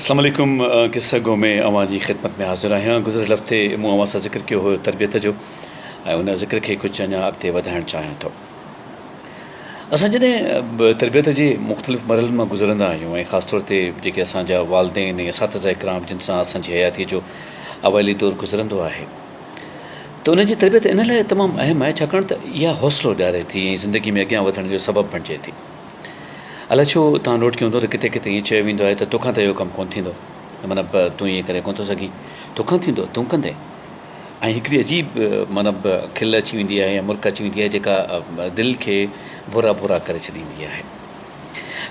اسلام عليڪم قصه گو ۾ اوهان جي خدمت ۾ حاضر آهيان گذريل هفتي مون اوهان سان ذڪر ڪيو هيو تربيت جو ۽ ان ذڪر کي ڪجهه اڃا اڳتي وڌائڻ چاهيان ٿو اسان جڏهن تربيت جي مختلف مرحلن مان گذرندا آهيون ۽ خاص طور تي جيڪي اسان جا والدين ۽ اساتذه اڪرام جن سان اسان جي حياتي جو اوائلي دور گذرندو آهي ته انهن جي تربيت ان لاء تمام اهم آهي ڇاڪاڻ ته اها حوصلو ڏياري ٿي ۽ زندگي ۾ اڳيان وڌڻ جو سبب بڻجي ٿي الائي ڇو توهان نوٽ ڪيو هوندو ته ڪٿي ڪٿي ائين چيو ويندو آهي ته توکان ته اهو ڪم ڪونه ٿيندو مطلب تون ائين ڪري ڪونه ٿو سگهين توکان ٿيندو تون ڪندين ۽ هڪڙي عجيب مطلب کل اچي ويندي آهي يا مرڪ اچي ويندي آهي جيڪا دل کي ڀورا ڀورا ڪري ڇڏيندي آهي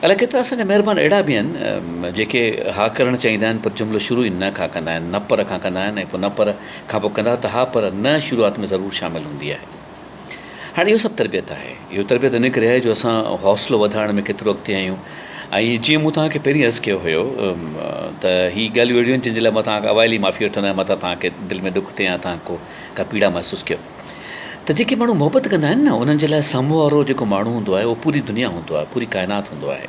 الائي ڪيترا اسان جا مهربان اهڙا به آهن جيڪي ها ڪرڻ چاهيندا آهن پر جملو شروع ئي نه کان ڪندا آهن نه پر کان ڪندا آهن ۽ پوء نه پر کان پوء ڪندا ته ها پر نه شروعات ۾ ضرور شامل هوندي آهي هاڻي اهو سڀ تربيت آهي. اهو تربيت ان ڪري آهي جو اسان حوصلو وڌائڻ ۾ ڪيترو اڳتي آهيون ۽ جيئن مون توهان کي پهرين عرض ڪيو هيو ته هي ڳالهيون اهڙيون آهن جن جي لاء مان توهان کان اوائلي معافي وٺندو آهيان متان توهان کي دل ۾ ڏک ٿئي يا توهان ڪو ڪا پيڙا محسوس ڪيو ته جيڪي ماڻهو محبت ڪندا آهن نه انهن جي لاء سامهون وارو جيڪو ماڻهو هوندو آهي اهو پوري دنيا هوندو آهي پوري ڪائنات هوندو آهي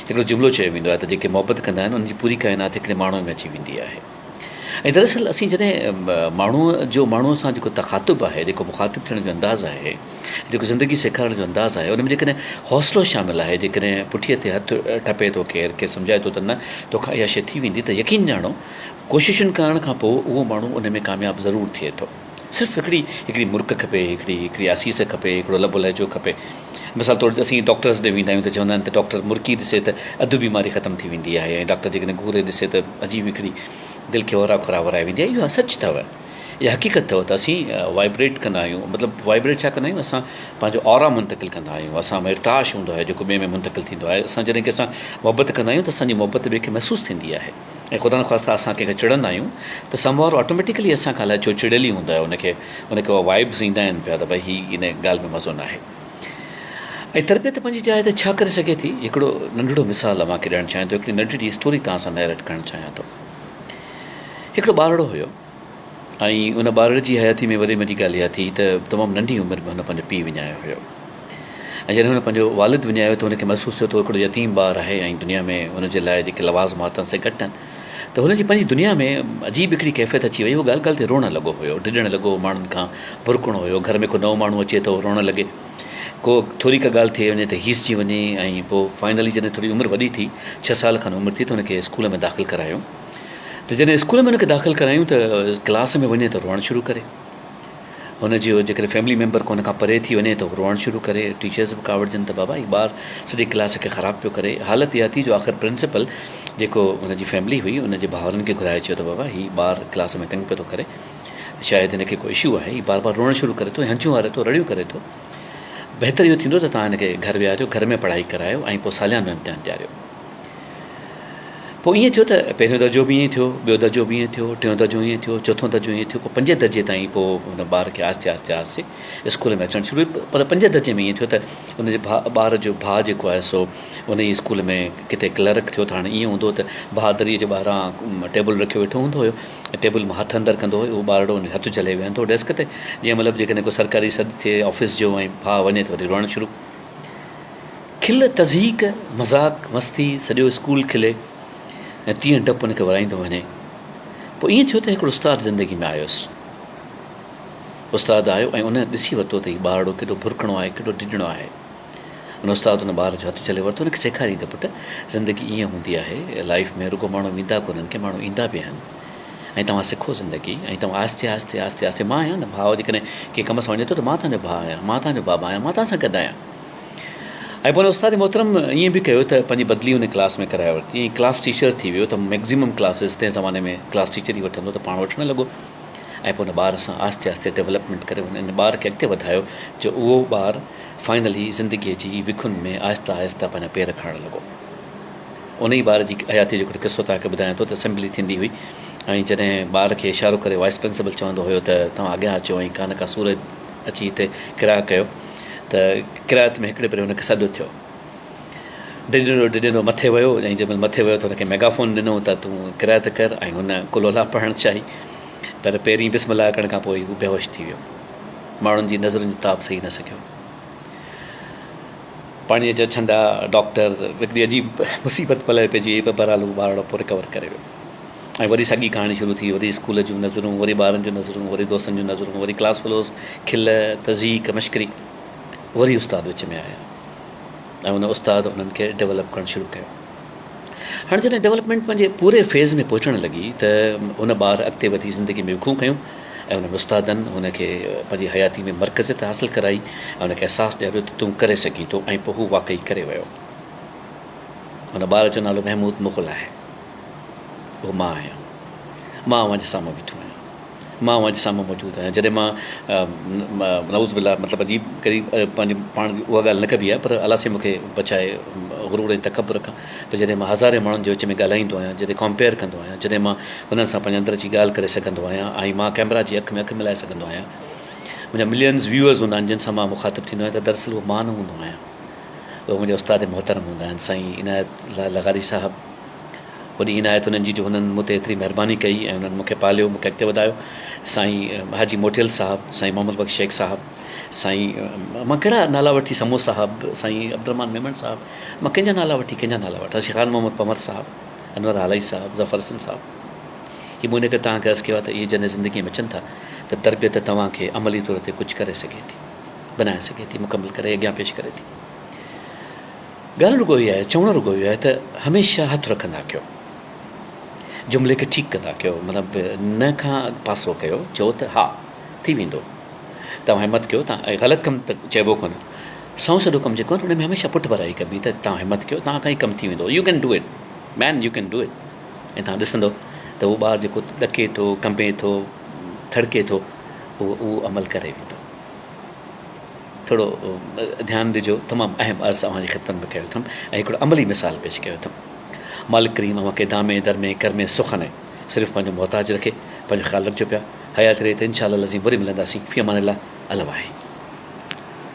هڪڙو جملو چيو ويندو آهي ته جيڪي محبت ڪندا آهن انهن جي پوري ڪائنات هڪڙي ماڻهو ۾ اچي ويندي آهي. ۽ دراصل اسين جڏهن ماڻهوء جو ماڻهوء سان جيڪو تخاطب آهي، جيڪو مخاطب ٿيڻ جو انداز آهي، جيڪو زندگي سيکارڻ جو انداز آهي، ان ۾ جيڪڏهن حوصلو شامل آهي، جيڪڏهن پٺيء تي هٿ ٺپي ٿو ڪير، کيس سمجهائي ٿو ته نه توکان اها شيء ٿي ويندي ته يقين ڄاڻو ڪوششن ڪرڻ کان پوء اهو ماڻهو ان ۾ ڪامياب ضرور ٿئي ٿو. صرف هڪڙي هڪڙي مرڪ کپي، هڪڙي هڪڙي آسيس کپي، هڪڙو لب لهجو کپي. مثال طور اسين ڊاڪٽرس ڏي ويندا آهيون ته چوندا آهن ته ڊاڪٽر مرڪي ڏسي ته اڌ بيماري ختم ٿي ويندي آهي ۽ ڊاڪٽر جيڪڏهن گهوري ڏسي ته عجيب هڪڙي دل کي اورا کورا ورائي ويندي آهي اهو سچ اٿو اها حقيقت اٿو ته اسين وائبريٽ ڪندا آهيون مطلب وائبريٽ ڇا ڪندا آهيون اسان پنهنجو اورا منتقل ڪندا آهيون اسان ۾ ارتعاش هوندو آهي جيڪو ٻئي ۾ منتقل ٿيندو آهي اسان جڏهن ڪنهن سان محبت ڪندا آهيون ته اسان جي محبت ٻئي کي محسوس ٿيندي آهي ۽ خدا نخواسته اسان ڪنهن کان چڙندا آهيون ته سامهون وارو آٽوميٽيڪلي اسان کان الائي ڇو چڙيل ئي هوندو آهي ان کي ان کي اها وائبس ايندا آهن پيا ته ڀئي هي ان ڳالهه ۾ مزو ناهي ۽ تربيت پنهنجي جاء تي ڇا ڪري سگهي ٿي هڪڙو ننڍڙو مثال اوهان کي ڏيڻ چاهيان ٿو هڪڙي ننڍڙي اسٽوري توهان سان نيريٽ ڪرڻ چاهيان ٿو هڪڙو ٻارڙو هيو ۽ ان ٻارڙي جي حياتي ۾ وڏي ۾ وڏي ڳالهه اها ٿي ته تمام ننڍي عمر ۾ هن پنهنجو پيء وڃايو هيو ۽ جڏهن هن پنهنجو والد وڃايو ته هن کي محسوس ٿيو ته هو هڪڙو يتيم ٻار آهي ۽ دنيا ۾ هن جي لاء جيڪي لوازمات آهن سي گهٽ آهن ته هن جي پنهنجي دنيا ۾ عجيب هڪڙي ڪيفيت اچي وئي هو ڳالهه ڳالهه تي روئڻ لڳو هيو ڊڄڻ لڳو ماڻهن کان ڀرڪڻو هيو گهر ۾ ڪو نئون ماڻهو اچي ته هو روئڻ لڳي ڪو ٿوري ڪا ڳالهه ٿئي وڃي ته هيسجي وڃي ۽ پوء فائنلي جڏهن ٿوري عمر وڏي ٿي ڇهه سال کن عمر ٿي ته هن کي اسڪول ۾ داخل ڪرايو ته جڏهن اسڪول ۾ هن کي داخل ڪرايون ته ڪلاس ۾ وڃي ته روئڻ شروع ڪري. هن جو جيڪڏهن فيملي ميمبر ڪو هن کان پري ٿي وڃي ته هو روئڻ شروع ڪري. ٽيچرز به ڪاوڙجن ته بابا هي ٻار سڄي ڪلاس کي خراب پيو ڪري. حالت اها ٿي جو آخر پرنسپل جيڪو هن جي فيملي هئي ان جي ڀائرن کي گهرائي چيو ته بابا هي ٻار ڪلاس ۾ تنگ پيو ٿو ڪري. شايد هن کي ڪو اشو آهي. هي بار بار روئڻ شروع ڪري ٿو ۽ هنجون هاري ٿو رڙيون ڪري ٿو. بهتر اهو ٿيندو ته توهان هن کي گهر ويهاريو گهر ۾ پڙهائي ڪرايو ۽ پوء ساليانو امتحان ڏياريو. پوء ائين ٿيو ته پهريون درجو به ائين ٿيو، ٻيو درجو به ائين ٿيو، ٽيون درجو ائين ٿيو، چوٿون درجو ائين ٿيو، پوء پنجين درجي تائين پوء ان ٻار کي آهستي آهستي آهستي اسڪول ۾ اچڻ شروع ٿيو پر پنجين درجي ۾ ائين ٿيو ته ان جي ڀاء ٻار جو ڀاء جيڪو آهي سو ان ئي اسڪول ۾ ڪٿي ڪلرڪ ٿيو ته هاڻي ائين هوندو هو ته ڀاء دريء جي ٻاهران ٽيبل رکيو ويٺو هوندو هيو ۽ ٽيبل مان هٿ اندر ڪندو هو اهو ٻارڙو ان هٿ جهلي ويهندو هو ڊيسڪ تي جنهن مهل به جيڪڏهن ڪو سرڪاري سڏ ٿئي آفيس جو ۽ ڀاء وڃي ته وري روئڻ شروع. کل، تضحيڪ، مذاق، مستي، سڄو اسڪول کلي ۽ تيئن ڊپ ان کي ورائيندو وڃي. پوء ائين ٿيو ته هڪڙو استاد زندگي ۾ آيس. استاد آيو ۽ ان ڏسي ورتو ته هي ٻارڙو ڪيڏو ڀرڪڻو آهي، ڪيڏو ڊڄڻو آهي. ان استاد ان ٻار جو هٿ جهلي ورتو، ان کي سيکاريائين ته پٽ زندگي ائين هوندي آهي، لائيف ۾ رڳو ماڻهو ويندا ڪونهن، ڪي ماڻهو ايندا به آهن ۽ توهان سکو زندگي ۽ توهان آهستي آهستي آهستي آهستي مان آهيان نه ڀاء جيڪڏهن ڪنهن ڪم سان وڃي ٿو ته مان توهان جو ڀاء آهيان، مان توهان جو بابا آهيان، مان توهان سان گڏ آهيان. ۽ پوء استاد محترم ائين به ڪيو ته پنهنجي بدلي ان ڪلاس ۾ ڪرائي ورتي ۽ ڪلاس ٽيچر ٿي ويو ته ميڪزيمم ڪلاسز تنهن زماني ۾ ڪلاس ٽيچر ئي وٺندو ته پاڻ وٺڻ لڳو ۽ پوء ان ٻار سان آهستي آهستي ڊولپمينٽ ڪري ان ٻار کي اڳتي وڌايو جو اهو ٻار فائنلي زندگيء جي وکن ۾ آهستي آهستي پنهنجا پير کڻڻ لڳو. ان ئي ٻار جي حياتيء جو هڪڙو قصو توهان کي ٻڌايان ٿو ته اسيمبلي ٿيندي هئي ۽ جڏهن ٻار کي اشارو ڪري وائيس پرنسپل چوندو هيو ته توهان اڳيان اچو ۽ ڪا نه ڪا سورت اچي هتي قراء ڪيو ته قرائت ۾ هڪڙي ڀيري هن کي سڏ ٿيو. ڊڄندو ڊڄندو مٿي ويو ۽ جنهن مهل مٿي ويو ته هن کي ميگافون ڏنو ته تون قرائت ڪر ۽ هن قل الله پڙهڻ چاهي پر پهرين بسم الله ڪرڻ کان پوء هو بيهوش ٿي ويو. ماڻهن جي نظرن جي تاب سهي نه سگهيو. پاڻيء جا ڇنڊا، ڊاڪٽر، هڪڙي عجيب مصيبت پلئه پئجي وئي پر بهرحال هو ٻارڙو پوء رڪور ڪري ويو ۽ وري ساڳي ڪهاڻي شروع ٿي، وري اسڪول جون نظرون، وري ٻارن جون نظرون، وري دوستن جون نظرون، وري ڪلاس فيلوز، کل، تضحيڪ، مشڪري، وري استاد وچ ۾ آيا ۽ ان استاد انهن کي ڊولپ ڪرڻ شروع ڪيو. هاڻي جڏهن ڊولپمينٽ پنهنجي پوري فيز ۾ پهچڻ لڳي ته هن ٻار اڳتي وڌي زندگي ۾ وکون کنيون ۽ انهن استادن هن کي پنهنجي حياتي ۾ مرڪزيت حاصل ڪرائي ۽ هن کي احساس ڏياريو ته تون ڪري سگهين ٿو ۽ پوء هو واقعي ڪري ويو. هن ٻار جو نالو محمود مغل آهي. اهو مان آهيان. مان اوهان جي سامهون بيٺو آهيان. مان اوهان جي سامهون موجود آهيان جڏهن مان نعوذ بالله مطلب عجيب غريب پنهنجي پاڻ جي اها ڳالهه نه ڪبي آهي پر الله سائين مون کي بچائي غرور ۽ تڪبر کان پر جڏهن مان هزارين ماڻهن جي وچ ۾ ڳالهائيندو آهيان جڏهن ڪمپيئر ڪندو آهيان جڏهن مان انهن سان پنهنجي اندر جي ڳالهه ڪري سگهندو آهيان ۽ مان ڪئميرا جي اک ۾ اک ملائي سگهندو آهيان منهنجا ملينز ويوئرز هوندا آهن جن سان مان مخاطب ٿيندو آهيان ته دراصل اهو مان نه هوندو آهيان اهو منهنجا استاد محترم هوندا آهن سائين عنايت الله لغاري صاحب وڏي عنايت انهن جي جو هنن مون تي ايتري مهرباني ڪئي ۽ انهن مون کي پاليو مون کي اڳتي وڌايو سائين حاجي موٽيل صاحب سائين محمد بخش شيخ صاحب سائين مان ڪهڙا نالا وٺي سمو صاحب سائين عبدالرحمان ميمڻ صاحب مان ڪنهن جا نالا وٺي ڪنهن جا نالا وٺان شيخ خان محمد پنور صاحب انور هالائي صاحب ظفر حسن صاحب هي مون ان ڪري توهان کي عرض ڪيو آهي ته اهي جڏهن زندگي ۾ اچن ٿا ته تربيت توهان کي عملي طور تي ڪجهه ڪري سگهي ٿي بنائي سگهي ٿي مڪمل ڪري اڳيان پيش ڪري ٿي ڳالهه رڳو اها آهي، چوڻ رڳو اهو آهي ته هميشه هٿ رکندا ڪيو، جملي کي ٺيڪ ڪندا ڪيو، مطلب نه کان پاسو ڪيو، چئو ته ها ٿي ويندو، توهان همت ڪيو، توهان غلط ڪم ته چئبو ڪونه، سنئون سڌو ڪم جيڪو آهي ان ۾ هميشه پٺڀرائي ڪبي ته توهان همت ڪيو، توهان کان هي ڪم ٿي ويندو، you can do it man you can do it ۽ توهان ڏسندو ته اهو ٻار جيڪو ڏڪي ٿو، ڪنبي ٿو، ٿڙڪي ٿو، اهو اهو عمل ڪري ويندو. ٿورو ڌيان ڏجو تمام اهم عرض اوهان جي خدمت ۾ ڪيو اٿم ۽ هڪڙو عملي مثال پيش ڪيو اٿم مالڪ ڪريم اوهان کي دامي درمي ڪرمي سخن ۽ صرف پنهنجو محتاج رکي پنهنجو خيال رکجو پيا حيات رهي ته انشاء الله العظيم وري ملنداسين في امان الله الله واهي.